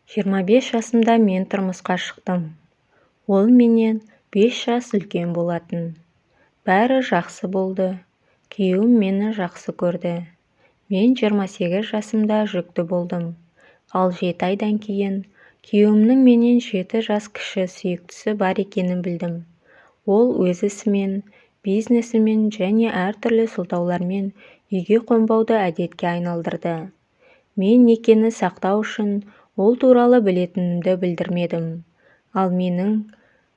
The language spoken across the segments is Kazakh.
25 жасымда мен тұрмысқа шықтым. Ол менен 5 жас үлкен болатын. Бәрі жақсы болды. Күйеуім мені жақсы көрді. Мен 28 жасымда жүкті болдым. Ал 7 айдан кейін күйеуімнің менен 7 жас кіші сүйіктісі бар екенін білдім. Ол өз ісімен, бизнесімен және әртүрлі сылтаулармен үйге қонбауды әдетке айналдырды. Мен некені сақтау үшін ол туралы білетінімді білдірмедім. Ал менің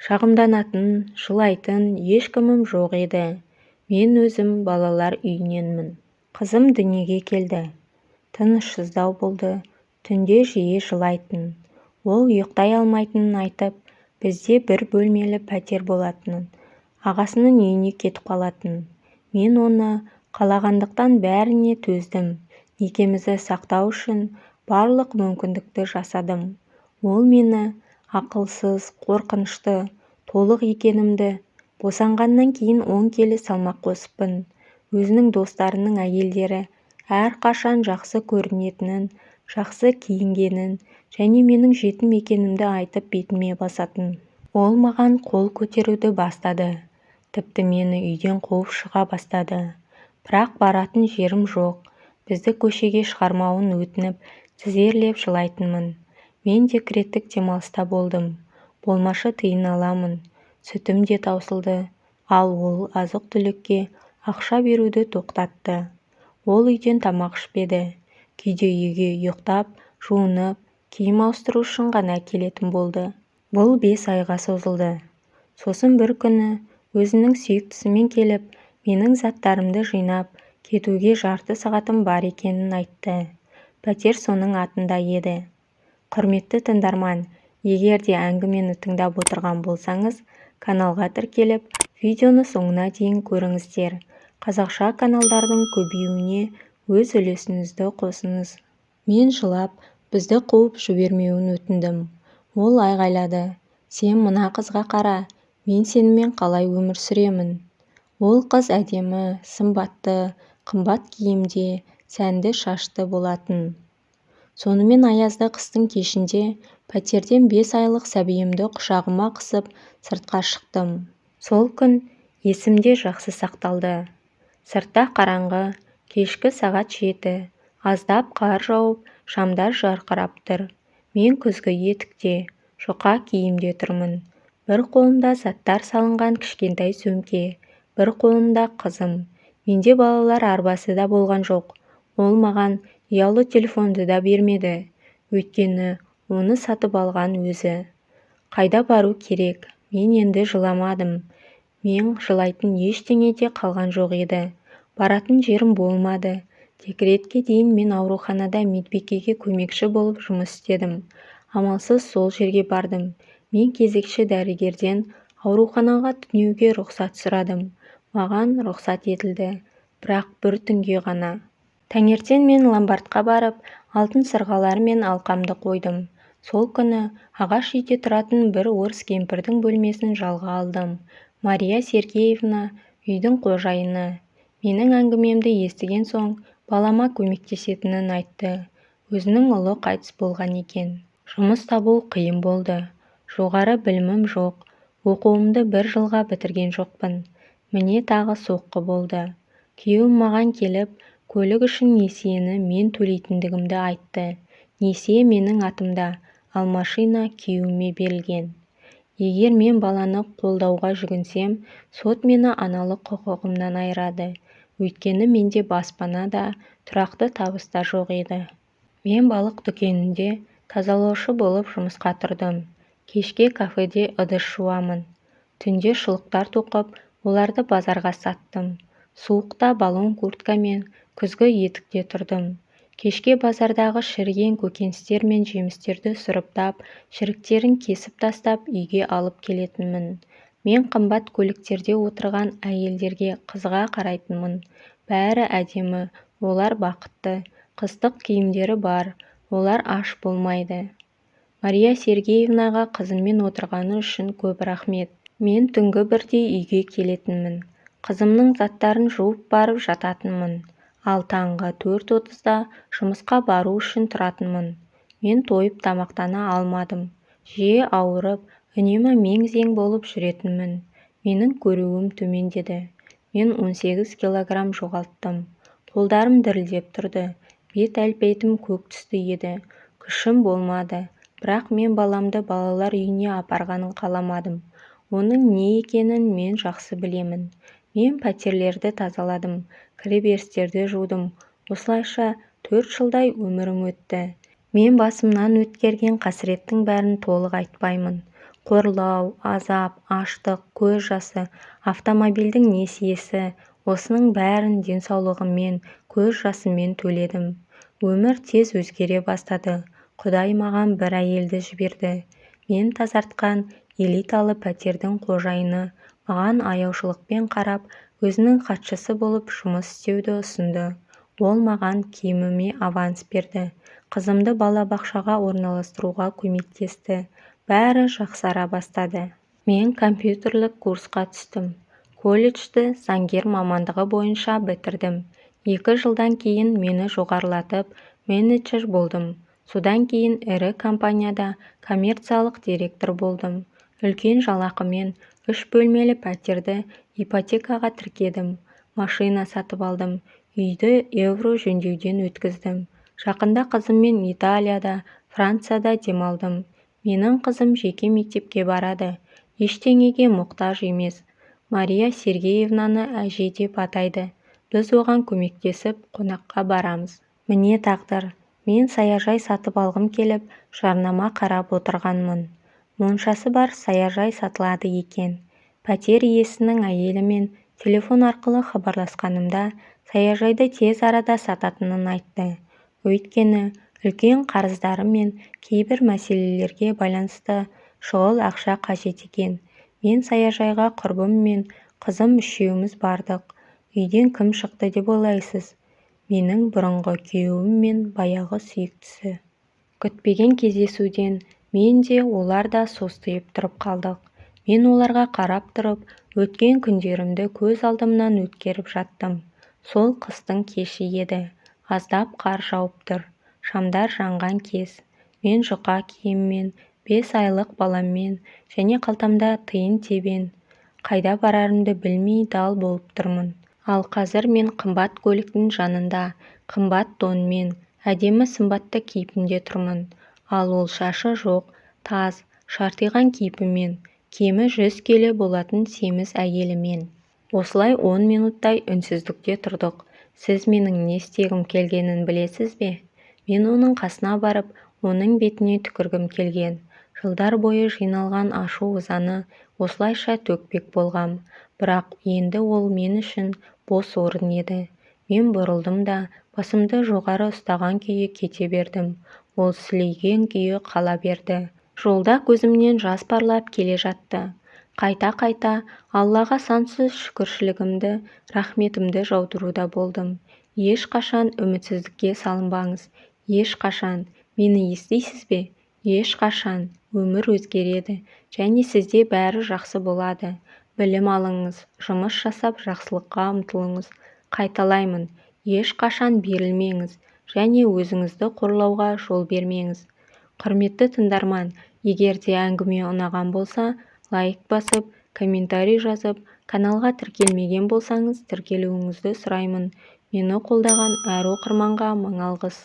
шағымданатын, жылайтын ешкімім жоқ еді. Мен өзім балалар үйіненмін. Қызым дүниеге келді. Тынышсыздау болды, түнде жиі жылайтын. Ол ұйықтай алмайтынын айтып, бізде бір бөлмелі пәтер болатын. Ағасының үйіне кетіп қалатын. Мен оны қалағандықтан бәріне төздім. Некемізді сақтау үшін барлық мүмкіндікті жасадым. Ол мені ақылсыз, қорқынышты, толық екенімді, босанғаннан кейін 10 келі салмақ қосыппын. Өзінің достарының әйелдері әрқашан жақсы көрінетінін, жақсы киінгенін және менің жетім екенімді айтып бетіме басатын. Ол маған қол көтеруді бастады. Тіпті мені үйден қуып шыға бастады. Бірақ баратын жерім жоқ. Бізді көшеге шығармауын өтініп, тізерлеп жылайтынмын. Мен декреттік демалыста болдым. Болмашы тиын аламын. Сүтім де таусылды. Ал ол азық-түлікке ақша беруді тоқтатты. Ол үйден тамақ ішпеді. Кейде үйге ұйықтап, жуынып, киім ауыстыру үшін ғана келетін болды. Бұл 5 айға созылды. Сосын бір күні өзінің сүйіктісімен келіп, менің заттарымды жинап, кетуге жарты сағатым бар екенін айтты. Пәтер соның атында еді. Құрметті тыңдарман, егер де әңгімені тыңдап отырған болсаңыз, каналға тіркеліп, видеоны соңына дейін көріңіздер. Қазақша каналдардың көбеюіне өз үлесіңізді қосыңыз. Мен жылап, бізді қуып жібермеуін өтіндім. Ол айғайлады: "Сен мына қызға қара, мен сенімен қалай өмір сүремін?" Ол қыз әдемі, сымбатты, қымбат киімде, сәнді шашты болатын. Сонымен аязды қыстың кешінде пәтерден 5 айлық сәбиімді құшағыма қысып сыртқа шықтым. Сол күн есімде жақсы сақталды. Сыртта қараңғы, кешкі сағат 7, аздап қар жауып, шамдар жарқырап тұр. Мен күзгі етікте, жұқа киімде тұрмын. Бір қолымда заттар салынған кішкентай сөмке, бір қолымда қызым. Менде балалар арбасы да болған жоқ. Ол маған ұялы телефонды да бермеді, өйткені оны сатып алған өзі. Қайда бару керек? Мен енді жыламадым. Мен жылайтын ештеңе де қалған жоқ еді. Баратын жерім болмады. Декретке дейін мен ауруханада медбикеге көмекші болып жұмыс істедім. Амалсыз сол жерге бардым. Мен кезекші дәрігерден ауруханаға түнеуге рұқсат сұрадым. Маған рұқсат етілді, бірақ бір түнге ғана. Таңертең мен ломбардқа барып, алтын сырғалар мен алқамды қойдым. Сол күні ағаш үйде тұратын бір орыс кемпірдің бөлмесін жалға алдым. Мария Сергеевна үйдің қожайыны. Менің әңгімемді естіген соң балама көмектесетінін айтты. Өзінің ұлы қайтыс болған екен. Жұмыс табу қиын болды. Жоғары білімім жоқ. Оқуымды бір жылға бітірген жоқпын. Міне тағы соққы болды. Күйеуім маған келіп, көлік үшін несиені мен төлейтіндігімді айтты. Несие менің атымда, ал машина күйеуіме берілген. Егер мен баланы қолдауға жүгінсем, сот мені аналық құқығымнан айырады. Өйткені менде баспана да, тұрақты табыс та жоқ еді. Мен балық дүкенінде тазалаушы болып жұмысқа тұрдым. Кешке кафеде ыдыс жуамын. Түнде шұлықтар тоқып, оларды базарға саттым. Суықта балон куртка мен күзгі етікте тұрдым. Кешке базардағы шіріген көкөністер мен жемістерді сұрыптап, шіріктерін кесіп тастап үйге алып келетінмін. Мен қымбат көліктерде отырған әйелдерге қызыға қарайтынмын. Бәрі әдемі, олар бақытты, қыстық киімдері бар, олар аш болмайды. Мария Сергеевнаға қызыммен отырғаны үшін көп рахмет. Мен түнгі 1-де үйге келетінмін. Қызымның заттарын жуып барып жататынмын. Ал таңғы 4:30-да жұмысқа бару үшін тұратынмын. Мен тойып тамақтана алмадым. Жиі ауырып, үнемі мең-зең болып жүретінмін. Менің көруім төмендеді. Мен 18 килограмм жоғалттым. Қолдарым дірілдеп тұрды, бет әлпетім көк түсті еді. Күшім болмады. Бірақ мен баламды балалар үйіне апарғанын қаламадым. Оның не екенін мен жақсы білемін. Мен пәтерлерді тазаладым, кіреберістерді жудым. Осылайша 4 жылдай өмірім өтті. Мен басымнан өткерген қасіреттің бәрін толық айтпаймын. Қорлау, азап, аштық, көз жасы, автомобильдің несиесі, осының бәрін денсаулығыммен, көз жасыммен төледім. Өмір тез өзгере бастады. Құдай маған бір әйелді жіберді. Мен тазартқан элиталы пәтердің қожайыны маған аяушылықпен қарап, өзінің хатшысы болып жұмыс істеуді ұсынды. Ол маған киіміме аванс берді, қызымды балабақшаға орналастыруға көмектесті. Бәрі жақсара бастады. Мен компьютерлік курсқа түстім. Колледжді заңгер мамандығы бойынша бітірдім. 2 жылдан кейін мені жоғарылатып, менеджер болдым. Содан кейін ірі компанияда коммерциялық директор болдым. Үлкен жалақымен үш бөлмелі пәтерді ипотекаға тіркедім. Машина сатып алдым. Үйді евро жөндеуден өткіздім. Жақында қызыммен Италияда, Францияда демалдым. Менің қызым жеке мектепке барады. Ештеңеге мұқтаж емес. Мария Сергеевнаны әже деп атайды. Біз оған көмектесіп, қонаққа барамыз. Міне тағдыр. Мен саяжай сатып алғым келіп, жарнама қарап отырғанмын. Моншасы бар саяжай сатылады екен. Пәтер иесінің әйелімен телефон арқылы хабарласқанымда, саяжайды тез арада сататынын айтты. Өйткені үлкен қарыздары мен кейбір мәселелерге байланысты шұғыл ақша қажет екен. Мен саяжайға құрбым мен қызым үшеуміз бардық. Үйден кім шықты деп ойлайсыз? Менің бұрынғы күйеуім мен баяғы сүйіктісі. Күтпеген кездесуден мен де, олар да состиып тұрып қалдық. Мен оларға қарап тұрып, өткен күндерімді көз алдымнан өткеріп жаттым. Сол қыстың кеші еді. Аздап қар жауып тұр. Шамдар жанған кез. Мен жұқа киіммен, 5 айлық баламмен және қалтамда тиын-тебен, қайда барарымды білмей дал болып тұрмын. Ал қазір мен қымбат көліктің жанында, қымбат тонмен, әдемі сымбатты кейпімде тұрмын. Ал ол шашы жоқ, таз, шартиған кейпімен, кемі 100 келі болатын семіз әйелімен. Осылай 10 минуттай үнсіздікте тұрдық. Сіз менің не істегім келгенін білесіз бе? Мен оның қасына барып, оның бетіне түкіргім келген. Жылдар бойы жиналған ашу-ызаны осылайша төкпек болғам. Бірақ енді ол мен үшін бос орын еді. Мен бұрылдым да, басымды жоғары ұстаған күйі кете бердім. Ол сілейген күйі қала берді. Жолда көзімнен жас парлап келе жатты. Қайта-қайта Аллаға сансыз шүкіршілігімді, рахметімді жаудыруда болдым. Ешқашан үмітсіздікке салынбаңыз. Ешқашан. Мені естисіз бе? Ешқашан. Өмір өзгереді және сізде бәрі жақсы болады. Білім алыңыз, жұмыс жасап, жақсылыққа ұмтылыңыз. Қайталаймын, ешқашан берілмеңіз және өзіңізді қорлауға жол бермеңіз. Құрметті тыңдарман, егер де әңгіме ұнаған болса, лайк басып, комментарий жазып, каналға тіркелмеген болсаңыз, тіркелуіңізді сұраймын. Мені қолдаған әр оқырманға мың алғыс.